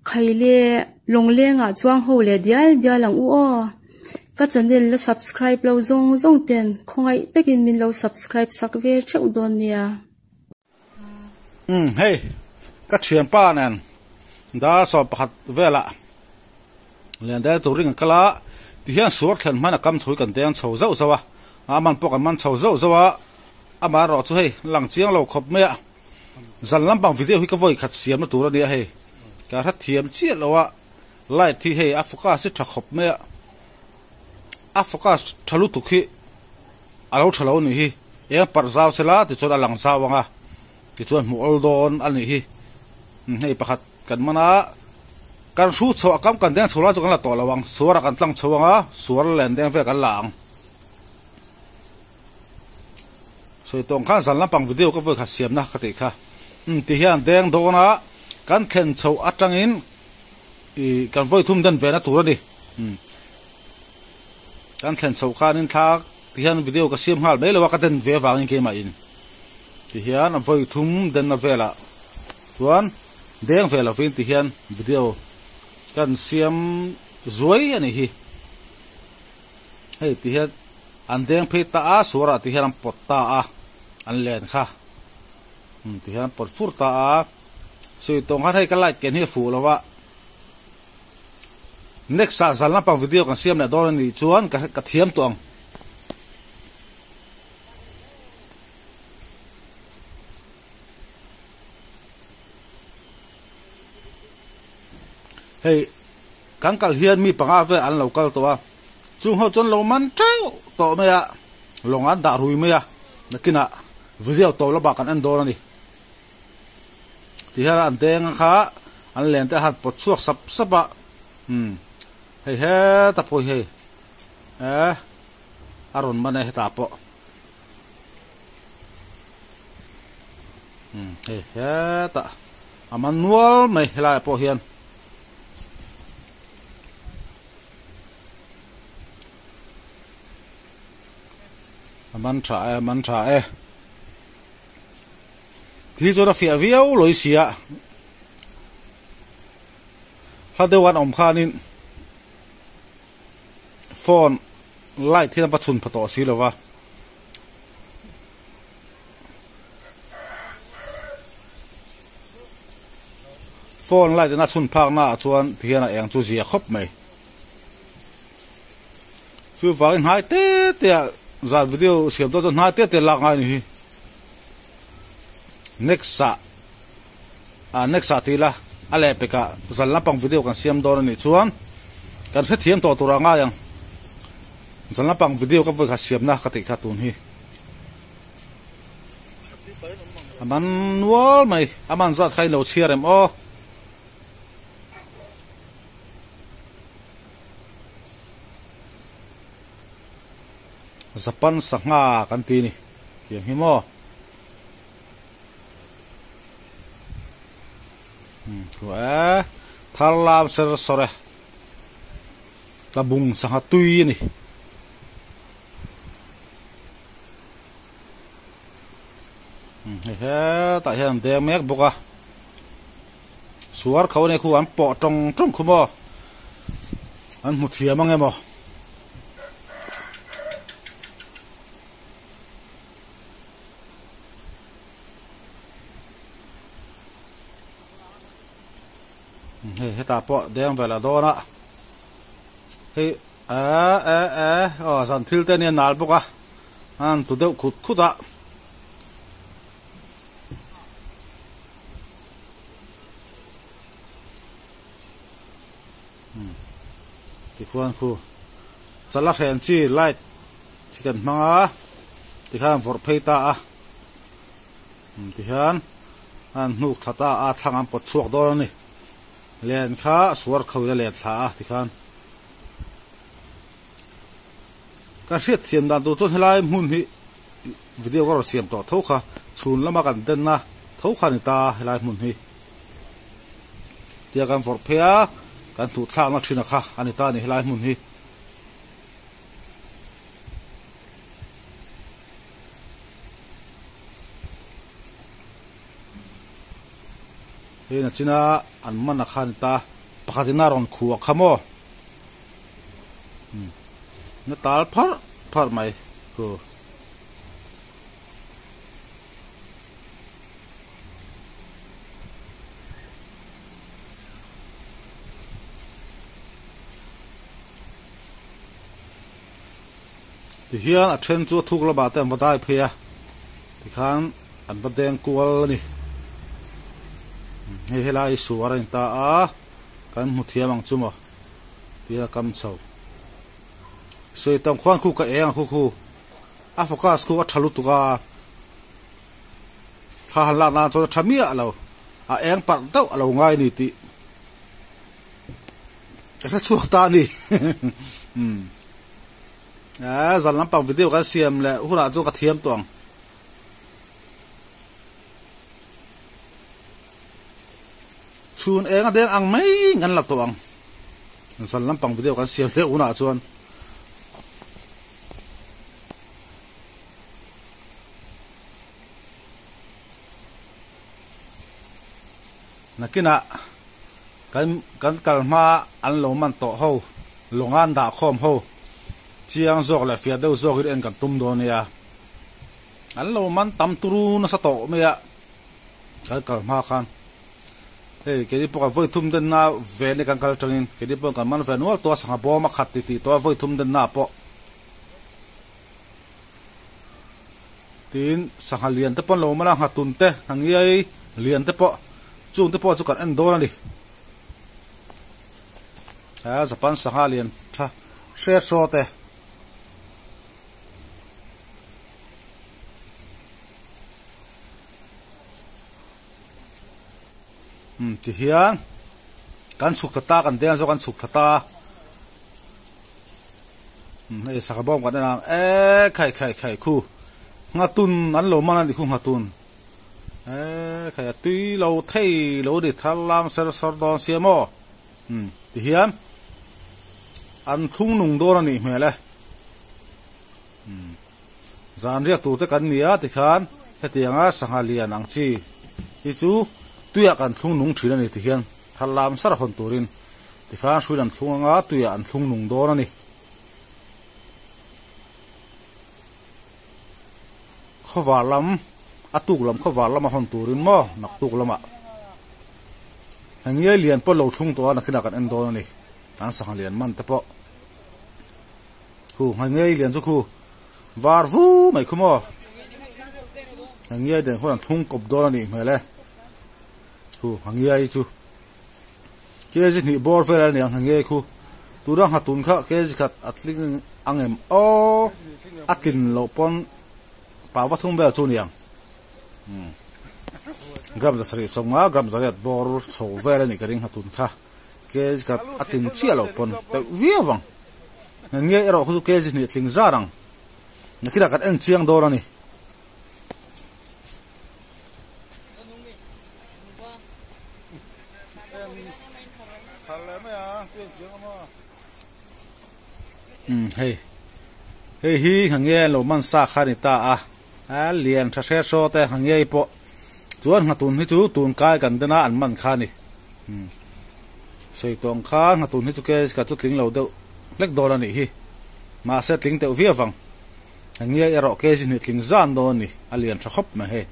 Khaile lawnglengah chuang ho leh dial dial ang u aw. Ka channel la subscribe lo zawng zawng ten khawngaih takin min lo subscribe sak ve theuh dawn nia. Umm hei ka thianpa nen dar 11 velah lian deuh turin kan kal a tihian suar thlen hman a kam chho hi kan deng chho zauh zauh a a man pawh kan man chho zauh zauh a amaherawh chu hei lang chiang lo khawp mai a zan lampang video hi ka vawi khat siamna tur a nia hei ka hrethiam chiah lo a light hi hei a focus hi tha khawp mai a a focus tha lutuk hi a lo tha lo a nih hi eng parh zau sela tichuan a lang zau ang a tichuan hmuh awl dawn a nih hi hei pakhat kan man a kan hru chho a kam kan deng chho lai chu kan la tawh lo ang suar ah kan tlang chho ang a suar len deng vel kan la ang sawi tawng khan zan lampang video ka vawi khat siamna ka tih kha umm ti hian deng dawn a kan thlen chho atangin ih kan vawi thum den ve na tur a ni umm kan thlen chho khanin thla ti hian video ka siam nghal mai lo a ka den ve avangin keimah in ti hian a vawi thum den na velah chuan deng ve lovin ti hian video kan siam zuai a nih hi. Hei ti hian an deng phei ta a, suarah ti hian an pawt ta a, an len kha. Umm ti hian an pawt fur ta a, sawi tawng khan hei ka light ken hi a fuh lo va. Next ah zan lampang video kan siam leh dawn a nih chuan ka ka thiam tawh ang. Hei kan kal hian mi panga vel an lo kal tawh a, chung ho chuan lo man teuh tawh mai a, lawng an dah rui mai a, nakinah video tawp lamah kan en dawn a ni. Tihian an deng a kha an len te a han pawt chhuak sap sap a, umm hei heta pawh hi hei eh a rawn man e hetah pawh. Umm hei hetah a man nual mai helaiah pawh hian a man tha e a man tha e thi chuan a fiah viau lawi si a hla deuh an awm khanin phone light hian a va chhun pha tawh si lova. Phone light in a chhun phak na ah chuan ti hian a eng chu zia khawp mai. Chuvangin hnai te te ah zan video siam dawn chuan hnai te te lak ngai a ni hi. Next ah ah next ah ti ila a lehpek ah zan lampang video kan siam dawn a nih chuan kan hrethiam tawh tur ah ngai ang. Zan lampang video ka vawi khat siam na ka tih kha tun hi. A man nual mai a man zat kha in lo chhiar em aw. Japan sangha kan ti ni tiang hi maw. E thar lam ser sawr e tlabung sangha tui a ni. Hei hetah hian an deng mek bawk a suar kho ania khu an pawh tawng tawng khu maw an hmu thiam ang emaw. Hei hetah pawh deng vel a dawn a hei eh eh eh aw zan thil te ania nal bawk a an tu deuh khut khut a. Tikhuan khu chala hren chi light chi kan hmang a tikhan an vawrh phei ta a tihian an hnuk thla ta a thlang an pawt chhuak dawn a ni len kha suar kho in a let thla a tikhan ka hriat thiam dan tur chuan helai hmun hi video ka rawn siam tawh tho kha chhun lama kan den a tho kha a ni ta helai hmun hi. Tia kan vawrh phei a, kan hnuh thlakna thin a kha a ni ta a ni helai hmun hi. Hei nachina an man a kha a ni ta. Pakhatin a rawn khuah kha maw? Na tal pharh pharh mai khu. Tihian a then chu a thuk lamah te an va dai phei a, tikhan an va deng kual a ni. Hei helai hi suar a ni ta a, kan hmu thiam ang chu maw tihian a kam chho. Sawi tam khuan khu ka eng ang khu khu a focus khu a tha lutuk a, thla han lak nan chuan a tha miah lo, a eng parh deuh a lo ngai a ni tih ka hre chhuak ta a ni. Eee zan lampang video kan siam leh hunah chuan ka thiam tawh ang. Chhun eng a deng ang mai in kan la tawh ang. Zan lampang video kan siam leh hunah chuan. Nakinah kan kan kal hma an lo man tawh ho lawnga an dah khawm ho chiang zawk leh fiah deuh zawkin en kan tum dawn nia. An lo man tam turu nasa tawh mai a kan kal hma khan hei keini pawh kan vawi thum denna ve nia kan kal atangin keini pawh kan man ve nual tawh a sangha bawm a khat titih tawh a vawi thum denna pawh. Tin, sangha lian te pawh an lo awm a, nghatun te, nghangiai lian te pawh, chung te pawh chu kan en dawn a ni. He Japan sangha lian tha hre hraw te. Um, tihian kan chhuk ta ta, kan deng zawk an chhuk ta ta. Hei sangha bawm kan en ang e khai khai khai khu nghatun an lo man a ni khu nghatun e khai a tui lo thei lo ni thar lam ser sawr dawn sia maw um ti hian an thlung nung dawn a nih hmel e um zan riak tur te kan ni a tikhan hetianga sangha lian ang chi hi chu tuiah kan thlung nung thin a ni ti hian thar lam sar hawn turin. Tikhan hruin an thlung anga tuiah an thlung nung dawn a ni. Khawvar lam, a tuk lam khawvar lama hawn turin maw naktuk lamah heng nge lian pawh lo thlung tawh a nakinah kan en dawn a ni. An sangha lian man te pawh khu heng nge lian chu khu var vu mai khu maw heng nge den khuan an thlung kawp dawn a nih hmel e khu heng nge chu. Kg hnih bawr vel a niang nge khu tuna nghatun kha kg khat a tling ang em aw a tlin loh pawn pau va thum vel chu niang umm gram za sarih sawmnga gram zariat bawr chho vel a nih ka ring nghatun kha kg khat a tlin chiah loh pawn deuh viau ang nge erawh khu chu kg hnih tling zar ang nakinah kan en chiang dawn a ni. Umm hei hei hi ha nge lo man sa kha ni ta a a lian tha hre hraw te ha ngei pawh chuan nghatun hi chu tun kai kan den a an man kha a ni umm sawi tawh ang kha nghatun hi chu ke ka chu tling lo deuh hlek dawn a nih hi mahse tling deuh viau vang. Enge erawh kg hnih tling zan dawn a ni, a lian tha khawp mai hei.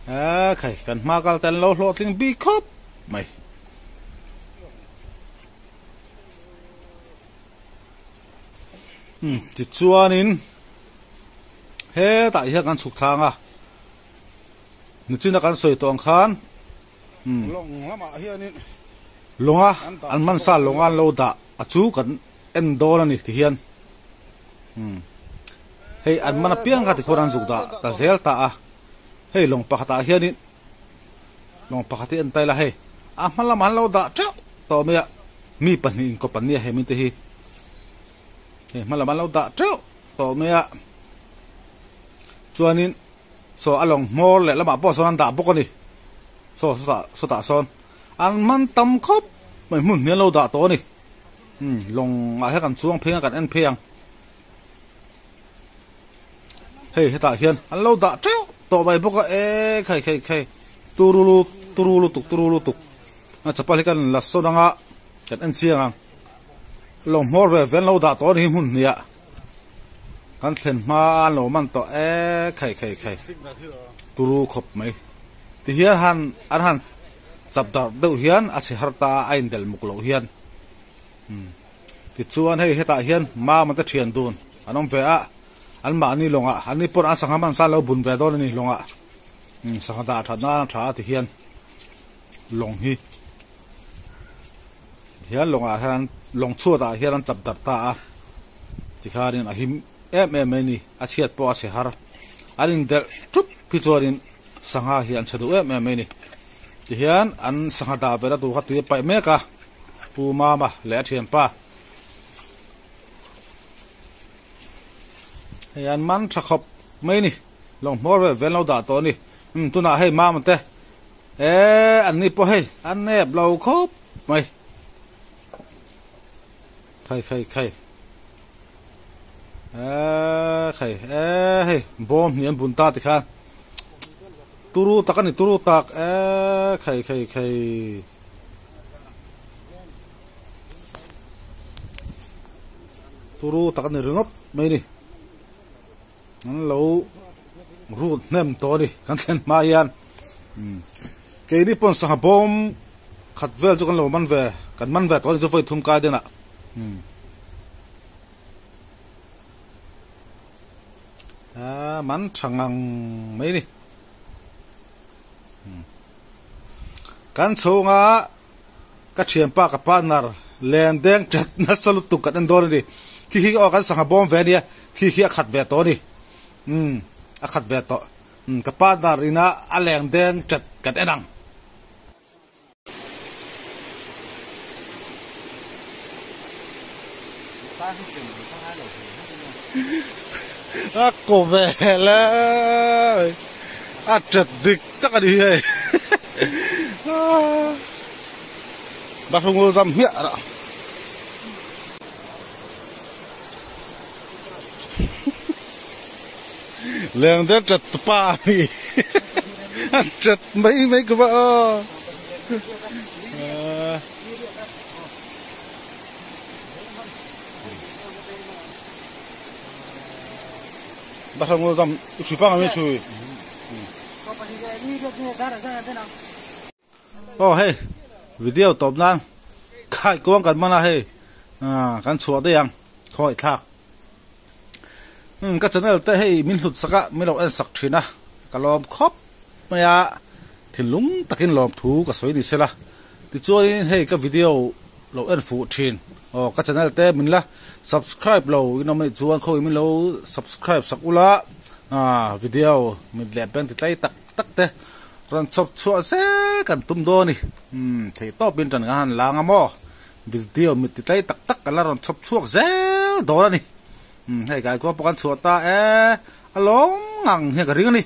A khai, kan hma kal te an lo hlawhtling bik khawp mai. Um, tichuanin hetah hian kan chhuk thlang a, nichina kan sawi tawh ang khan um, lawnga an hman sa lawnga an lo dah. A chu kan en dawn a ni ti hian umm hei an man apiang kha tikhuan an zuk dah ta zel ta a hei lawng pakhatah hianin lawng pakhat hi en ta ila hei a hma lamah an lo dah teuh tawh mai a mi pahnih inkawp an nia he mite hi hei hma lamah an lo dah teuh tawh mai a chuanin saw a lawng hmawr leh lamah pawh sawn an dah bawk a ni saw sawtah sawtah sawn. An man tam khawp mai hmun hnial lo dah tawh a ni. Umm lawng ah hian kan chuang phei ang kan en phei ang. Hei hetah hian an lo dah teuh tawh mai bawk a e khai khai khai turulu turu lutuk turu lutuk a chapal hi kan la sawn anga kan en chiang ang lawng hmawr ve ve an lo dah tawh a ni hi hmun hnih ah kan thlen hma a an lo man tawh e khai khai khai turu khawp mai ti hian han an han chap darh deuh hian a chhe har ta a a indelh muk loh hian tichuan hei hetah hian mama te thian dun an awm ve a an mahni lawngah an ni pawh an sangha hman sa an lo bun ve dawn a ni lawngah sangha dah that nan a tha a ti hian lawng hi hian lawngah hian lawng chhuatah hian an chap darh ta a tikhanin a him em em mai a ni a chhiat pawh a chhe har an indelh thup hi chuanin sangha hi an chhe duh em em mai a ni tihian an sangha dah vela tur kha tui a paih mek a pu mama leh a thianpa hei an man tha khawp mai a ni lawng hmawr vel vel an lo dah tawh a ni umm tunah hei mama te Eee an ni pawh hei an nep lo khawp mai khai khai khai eee khai eee hei bawm hnih an bun ta tikhan turu tak a ni turu tak eee khai khai khai turu tak a ni ringawt mai a ni. An lo rut hnem tawh a ni kan thlen hma hian keini pawn sangha bawm khat vel chu kan lo man ve kan man ve tawh a ni chu vawi thum kai denah aa man tha ngang mai a ni kan chhunga ka thianpa ka partner len deng that nasa lutuk kan en dawn a ni khi khi aw kan sangha bawm ve a nia khi khi a khat ve tawh a ni umm a khat ve tawh umm ka partner ina a leng deng that kan en ang. A ko ve le a chat dik tak a ni hei Bahrungul zam hmiah rah. Leng der chat pa mi a chat mai mai ka ba aw. Bahrangul zam chui pang ami chui. Aw hei video tawp nan khai kuang kan man a hei kan chhuah daih ang khawi thlak. Um ka channel te hei min hlut sak a min lo en sak thin a ka lawm khawp mai a thinlung takin lawm thu ka sawi ni sela tichuanin hei ka video lo en fuh thin aw ka channel te min la subscribe lo in awm anih chuan khawi min lo subscribe sak ula ah video mit leh peng ti tlai tak tak te rawn chhawp chhuah zel kan tum dawn a ni umm theih tawpin tan kan han lang a maw. Video mit ti tlai tak tak kan la rawn chhawp chhuak zel dawn a ni. Umm hei kai kuang pawh kan chhuah ta e, a lawng ngang hian ka ring a ni.